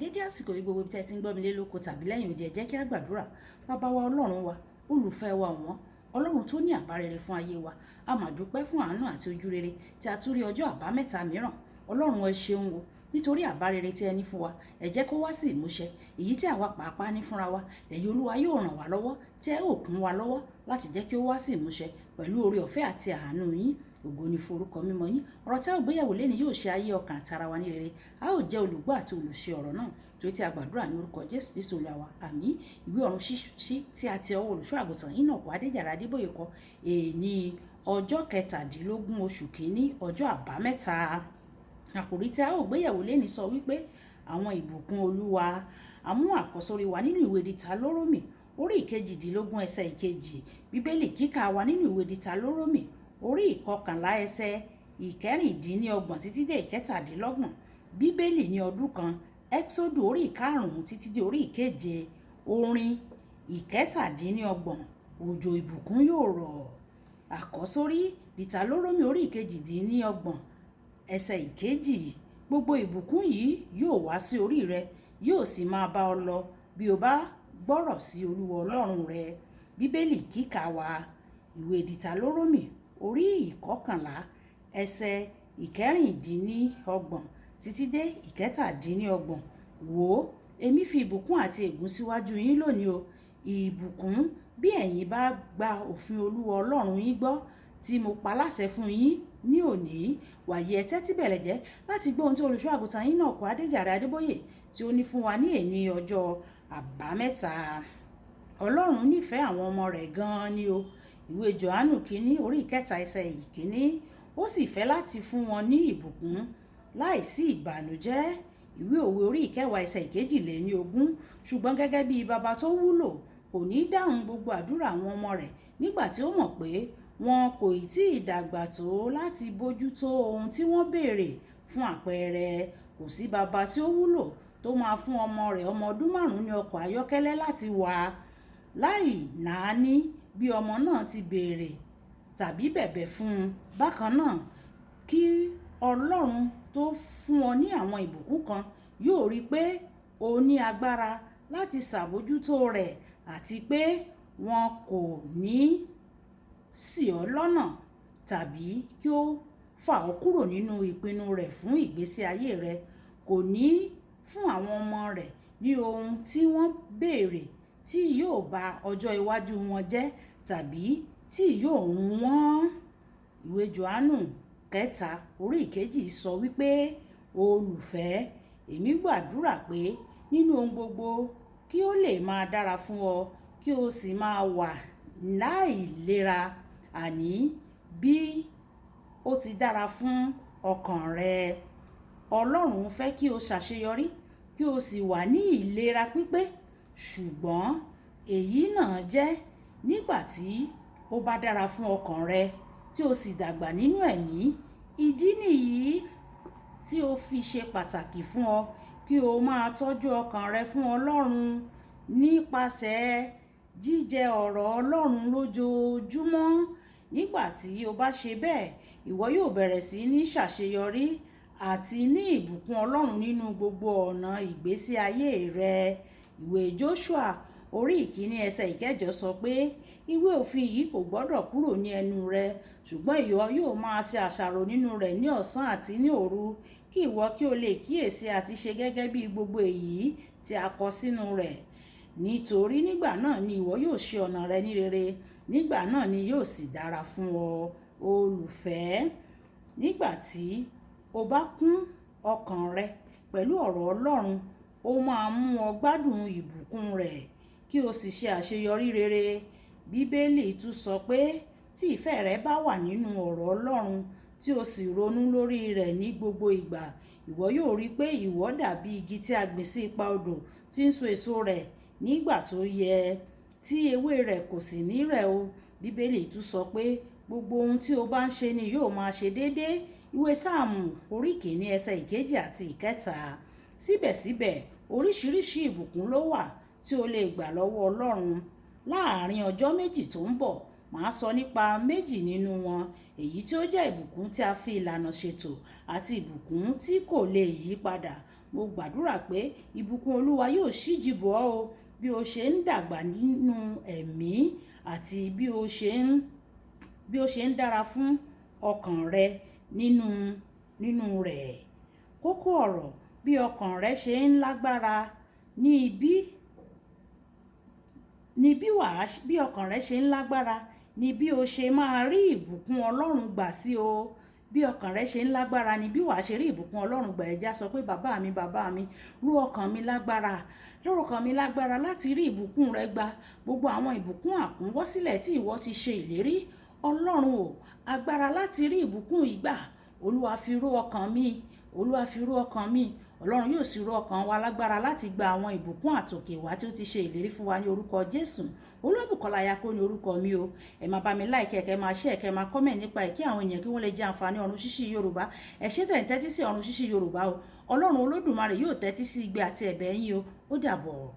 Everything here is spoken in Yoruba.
Dédé àsìkò yìí, gbogbo ibi tí ẹ ti ń gbọ́ mi lé lóko tàbí lẹ́yìn odi, ẹ jẹ́ kí a gbàdúrà. Bàbá wa, Ọlọ́run wa, olùfẹ́ wa ọ̀wọ́n, Ọlọ́run tó ní àbá rere fún ayé wa, a máa dúpẹ́ fún àánú àti ojú rere tí a tún rí ọjọ́ àbámẹ́ta mìíràn. Ọlọ́run, ẹ ṣeun o, nítorí àbá rere tí ẹ ní fún wa, ẹ jẹ́ kó wá sí ìmúṣẹ. Èyí tí àwa pàápàá ní fúnra wa, ẹ̀yin Olúwa yóò ràn wá lọ́wọ́, tí ẹ ó kún wa lọ́wọ́ láti jẹ́ kí ó wá sí ìmúṣẹ pẹ̀lú oore ọ̀fẹ́ àti àánú yín. Ògo ni fún orúkọ mímọ́ yín. Ọ̀rọ̀ tí a ó gbéyẹ̀wò lénìí yóò ṣe ayé, ọkàn àti ara wa ní rere. A ó jẹ́ olùgbọ́ àti olùṣe ọ̀rọ̀ náà, torí tí a gbàdúrà ní orúkọ Jésù Kristi Olúwa wa. Àmín. Ìwé ọ̀run ṣíṣí tí a ti ọwọ́ olùṣọ́ àgùntàn Enoch Adéjàre Adébóyè kọ, èní ọjọ́ 17 oṣù kìíní, ọjọ́ àbámẹ́ta. Àkòrí tí a ó gbéyẹ̀wò lénìí sọ wípé àwọn ìbùkún Olúwa. Àmú àkọ́sórí wa nínú ìwé Dítalórómì, orí 18, ẹsẹ̀ 2. Bíbélì kíkà wa nínú ìwé Dítalórómì, orí 11, ẹsẹ̀ 26 títí dé 27. Bíbélì ní ọdún kan, Ẹ́xódù orí 5 títí dé orí 7. Orin 27, òjò ìbùkún yóò rọ̀. Àkọ́sórí Dítalórómì, orí 28, ẹsẹ̀ 2: Gbogbo ìbùkún yìí yóò wá sí orí rẹ, yóò sì máa bá ọ lọ bí o bá gbọ́rọ̀ sí Olúwa Ọlọ́run rẹ. Bíbélì kíkà wa, ìwé Dítalórómì, orí 11, ẹsẹ̀ 26 títí dé 27. Wò ó, èmi fi ìbùkún àti ègún síwájú yín lónìí o. Ìbùkún, bí ẹ̀yin bá gba òfin Olúwa Ọlọ́run yín gbọ́ tí mo pa láṣẹ fún yín ní òní. Wàyí, ẹ tẹ́tí bẹ̀lẹ̀ jẹ́ láti gbọ́ ohun tí olùṣọ́ àgùntàn Enoch Adéjàre Adébóyè tí ó ní fún wa ní èní ọjọ́ àbámẹ́ta. Ọlọ́run nífẹ̀ẹ́ àwọn ọmọ rẹ̀ gan-an ni o. Ìwé Jòhánù kínní, orí 3, ẹsẹ̀ 1. Ó sì fẹ́ láti fún wọn ní ìbùkún láìsí ìbànújẹ́. Ìwé Òwe, orí 10, ẹsẹ̀ 22. Ṣùgbọ́n gẹ́gẹ́ bí baba tó wúlò, kò ní dáhùn gbogbo àdúrà àwọn ọmọ rẹ̀ nígbà tí ó mọ̀ pé wọn kò ì tí ì dàgbà tó láti bójú tó ohun tí wọ́n béèrè. Fún àpẹẹrẹ, kò sí baba tí ó wúlò tó máa fún ọmọ rẹ̀ ọmọ ọdún 5 ní ọkọ̀ ayọ́kẹ́lẹ́ láti wà láì náání bí ọmọ náà ti béèrè tàbí bẹ̀bẹ̀ fún un. Bákan náà, kí Ọlọ́run tó fún ọ ní àwọn ìbùkún kan, yóò rí pé o ní agbára láti ṣàbójútó rẹ̀ àti pé wọn kò ní ṣì ọ́ lọ́nà tàbí kí ó fà ọ́ kúrò nínú ìpinnu rẹ̀ fún ìgbésí ayé rẹ. Kò ní fún àwọn ọmọ rẹ̀ ní ohun tí wọ́n béèrè tí yóò ba ọjọ́ iwájú wọn jẹ́ tàbí tí yóò run wọ́n. Ìwé Jòhánù kẹta, orí 2 sọ wípé, olùfẹ́, èmi gbàdúrà pé nínú ohun gbogbo kí ó lè máa dára fún ọ, kí o sì máa wà láìlera, àní bí ó ti dára fún ọkàn rẹ. Ọlọ́run fẹ́ kí o ṣàṣeyọrí, kí o sì wà ní ìlera pípé. Ṣùgbọ́n èyí náà jẹ́ nígbà tí ó bá dára fún ọkàn rẹ tí o sì dàgbà nínú ẹ̀mí. Ìdí nìyí tí ó fi ṣe pàtàkì fún ọ kí o máa tọ́jú ọkàn rẹ fún Ọlọ́run nípasẹ̀ jíjẹ ọ̀rọ̀ Ọlọ́run lójoojúmọ́. Nígbà tí o bá ṣe bẹ́ẹ̀, ìwọ yóò bẹ̀rẹ̀ sí ní ṣàṣeyọrí àti ní ìbùkún Ọlọ́run nínú gbogbo ọ̀nà ìgbésí ayé rẹ. Ìwé Joshua, orí 1, ẹsẹ̀ 8 sọ pé, ìwé òfin yìí kò gbọdọ̀ kúrò ní ẹnu rẹ, ṣùgbọ́n ìwọ yóò máa ṣe àṣàrò nínú rẹ̀ ní ọ̀sán àti ní òru, kí ìwọ kí o lè kíyèsi àti ṣe gẹ́gẹ́ bí gbogbo èyí tí a kọ sínú rẹ̀. Nítorí nígbà náà ni ìwọ yóò ṣe ọ̀nà rẹ ní rere, nígbà náà ni yóò sì dára fún ọ. Olùfẹ́, nígbà tí o bá kún ọkàn rẹ pẹ̀lú ọ̀rọ̀ Ọlọ́run, ó máa mú ọ gbádùn ìbùkún rẹ̀ kí o sì ṣe àṣeyọrí rere. Bíbélì tún sọ pé tí ìfẹ́ rẹ bá wà nínú ọ̀rọ̀ Ọlọ́run tí o sì ronú lórí rẹ̀ ní gbogbo ìgbà, ìwọ yóò rí pé ìwọ dàbí igi tí a gbìn sí ipa odò, tí ń so èso rẹ̀ nígbà tó yẹ, tí ewé rẹ̀ kò sì ní rẹ̀ o. Bíbélì tún sọ pé gbogbo ohun tí o bá ń ṣe ni yóò máa ṣe déédéé. Ìwé Sáàmù, orí 1, ẹsẹ̀ 2 àti 3. Síbẹ̀síbẹ̀, oríṣiríṣi ìbùkún ló wà tí o lè gbà lọ́wọ́ Ọlọ́run. Láàárín ọjọ́ 2 tó ń bọ̀, màá sọ nípa méjì nínú wọn, èyí tí ó jẹ́ ìbùkún tí a fi ìlànà ṣètò àti ìbùkún tí kò lè yí padà. Mo gbàdúrà pé ìbùkún Olúwa yóò ṣíji bò ọ́ o bí o ṣe ń dàgbà nínú ẹ̀mí àti bí ó ṣe ń dára fún ọkàn rẹ nínú rẹ̀. Kókó ọ̀rọ̀: bí ọkàn rẹ ṣe ń lágbára ní bí ní bí wàá bí ọkàn rẹ ṣe ń lágbára ní bí o ṣe máa rí ìbùkún Ọlọ́run gbà sí o. Bí ọkàn rẹ ṣe ń lágbára ni bí wàá ṣe rí ìbùkún Ọlọ́run gbà. Ẹ jẹ́ á sọ pé, "Bàbá mi, bàbá mi, ró ọkàn mi lágbára, ró ọkàn mi lágbára láti rí ìbùkún rẹ gbà." Gbogbo àwọn ìbùkún àkúnwọ́sílẹ̀ tí ìwọ ti ṣe ìlérí, Ọlọ́run o, agbára láti rí ìbùkún ìgbà, Olúwa fi ró ọkàn mi, Olúwa fi ró ọkàn mi. Ọlọ́run yóò sì ró ọkàn wa lágbára láti gba àwọn ìbùkún àtòkè wá tí ó ti ṣe ìlérí fún wa ní orúkọ Jésù. Olúwabùkọ́lá Ayako ní orúkọ mi o. Ẹ máa bá mi like, kẹ́ máa share, kẹ́ máa comment nípa ẹ̀ kí àwọn èèyàn kí wọ́n lè jẹ àǹfààní Ọ̀run Ṣíṣí Yorùbá. Ẹ ṣé tẹ̀ ń tẹ́tí sí Ọ̀run Ṣíṣí Yorùbá o. Ọlọ́run Olódùmarè yóò tẹ́tí sí igbe àti ẹ̀bẹ̀ yín o. Ó dàbọ̀.